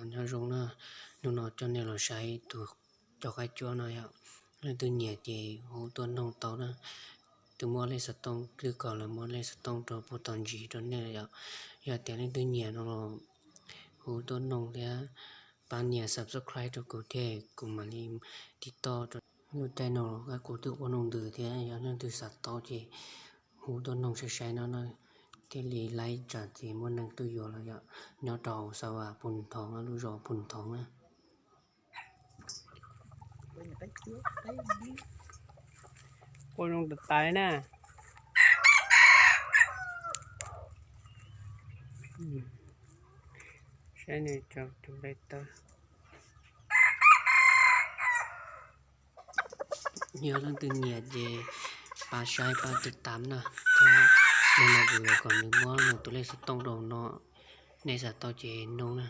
Nyob zoo na, hnub no coj nej los saib tus cov qaib cuab no yom. Leej twg nyiam ces hu tuaj noog tau na. Twb muab lej xov tooj, twb kom lawv muab lej xov tooj rau puag tom ntsis rau nej lawm yom. Yog tias leej twg nyiam no los hu tuaj noog thiab pab nias subscribe rau kuv thiab kuv mam li tiv toj rau. Lub caij no qaib qus twb ua nuj ntws thiab, yog leej twg xav tau ces hu tuaj noog sai sai no na, thiaj li laib tsam ces muaj neeg tuaj yuav los yom. Nyob rau Xav Vam Phu Thoov, lub zos Phu Thoov na. Ua zoo tas tas li na. Saib nws tso tus npe tawg. Yog leej twg nyiam ces pab saib pab tiv tam na, thiab hnub no kuv yuav kom nws muab nws tus lej xov tooj rau no, nej xav tau ces noog na,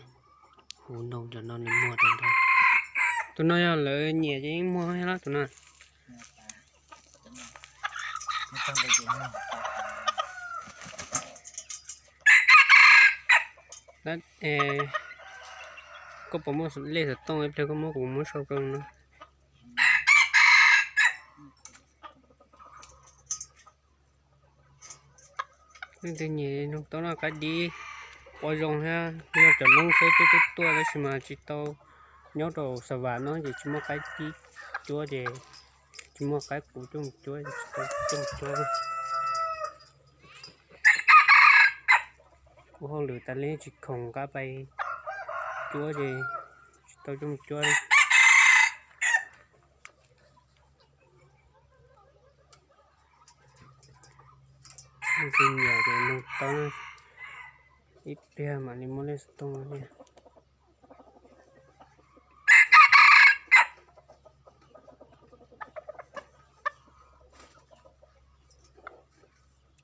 hu noog cov no nws muag tau ntau. Tus no yog lawv nyiam ces yeej muag thiab los tus no. Koj puas muaj lej xov tooj ib pliag koj muab kuv muab sau rau no. Leej twg nyiam noog tau no qaib dib ua zoo thiab, yog cov noob xwb twb tuaj tuaj tab sis mas tsis tau, nyob rau Xav Vam no ces tsis muaj qaib dib cuab ces tsis muaj qaib qus coj mus cuab, tsis tau coj mus cuab. Ua hauj lwm tas li tsis khoom qab pais cuab ces tsis tau coj mus cuab li. Leej twg nyiam ces noog tau, ib pliag mam li muab lej xov tooj thiab.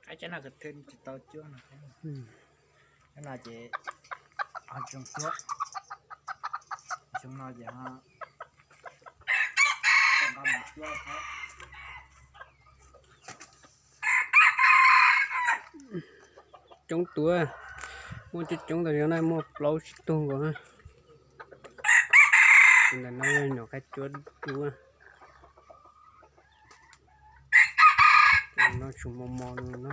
Qaib cab no kawg tw tsis tau cuab no. Cab no ces ho zoo cuab, zoo no ces ho nqa mus cuab. Coob tus, muaj coob coob tas zog na, muaj plaub tsib tug nkaus na. Tus ntawm no yog nyuam qaib cuab dub. Tus no tsuas mos mos li no,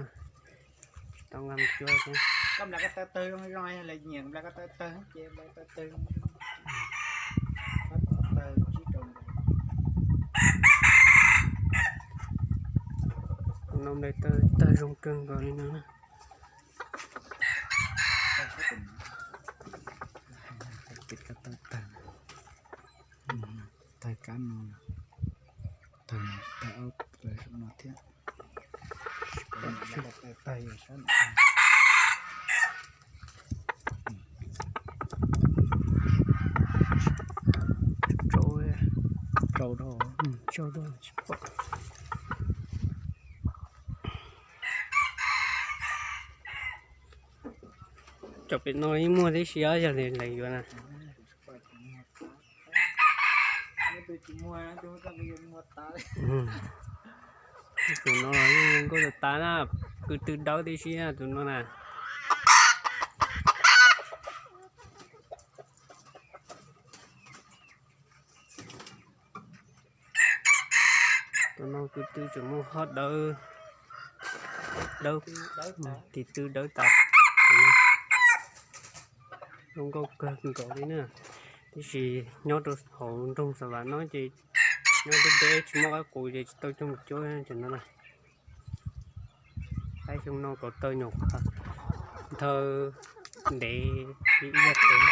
tsis tau nqa mus cuab thiab. Koj nplais ko taw tawg zoo zoo, lawv nyiam nplais ko taw tawg ces nplais ko taw tawg. Tus no nplais tawg tawg zoo kawg nkaus li no na. Tawg kab no, tawg no, tawg no thiab. Tawg sab no. Tsau, tsau rau, tsau rau tsis pom. Cov pem no yeej muaj tib si os, yog li lawv yuav na. Tus no yeej zoo nkauj tas tas na, ko tw dawb tib si na tus no na. Tus no ko tw tseem muaj qhov dawb, dawb, tis tw dawb tas. Zoo nkauj kawg nkaus li na. Tiam sis nyob rau hauv nroog Xav Vam no ces nyob deb deb tsis muaj qaib qus ces tsis tau coj mus cuab cov no na. Qaib xyoo no kaus taw nyuam qhuav nthawv ntev ib yam tes.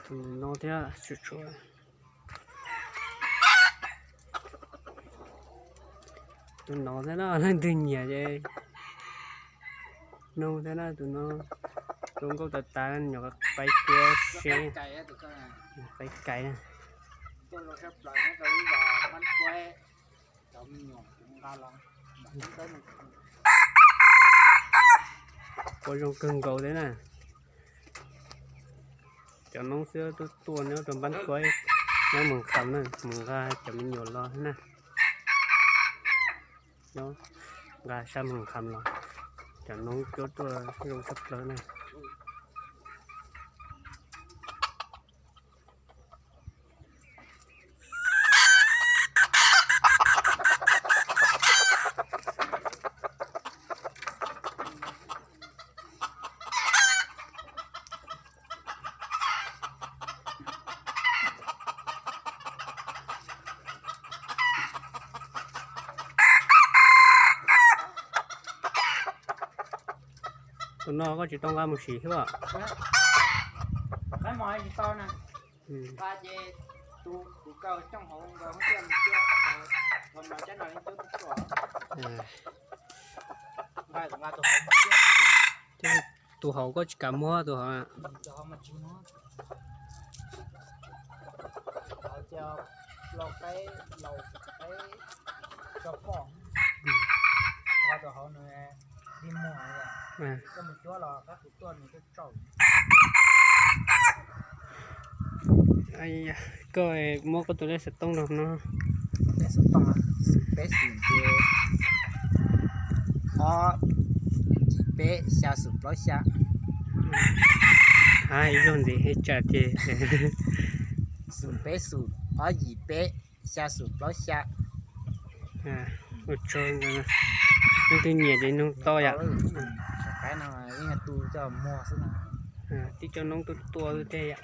Tus no thiab, tus no thiab na, leej twg nyiam ces nug thiab na, tus no zoo nkauj tas tas, nyuam qaib cuab seb, qaib kais. Ua zoo kawg nkaus thiab na. Cov noob xwb tuaj tuaj nyob rau npab kuab nyob Moos Kham na, mus nqa cov me nyuam los thiab na. Nyob nqa sab Moos Kham los, cov noob cuab tuaj zoo tshaj plaws na. Tus no koj tsis tau nqa mus sim xwb os? Tus hauv koj tsis kam muab tus hauv. Koj muab koj tus lej xov tooj rau no. Peb xum ces ob yim peb xya xum plaub xya. Ib zaug ntxiv tsam ces xum peb xum ob yim peb xya xum plaub xya. Ua tsaug, leej twg nyiam ces nug tau yom. Tib co noob tuaj tuaj tej yom.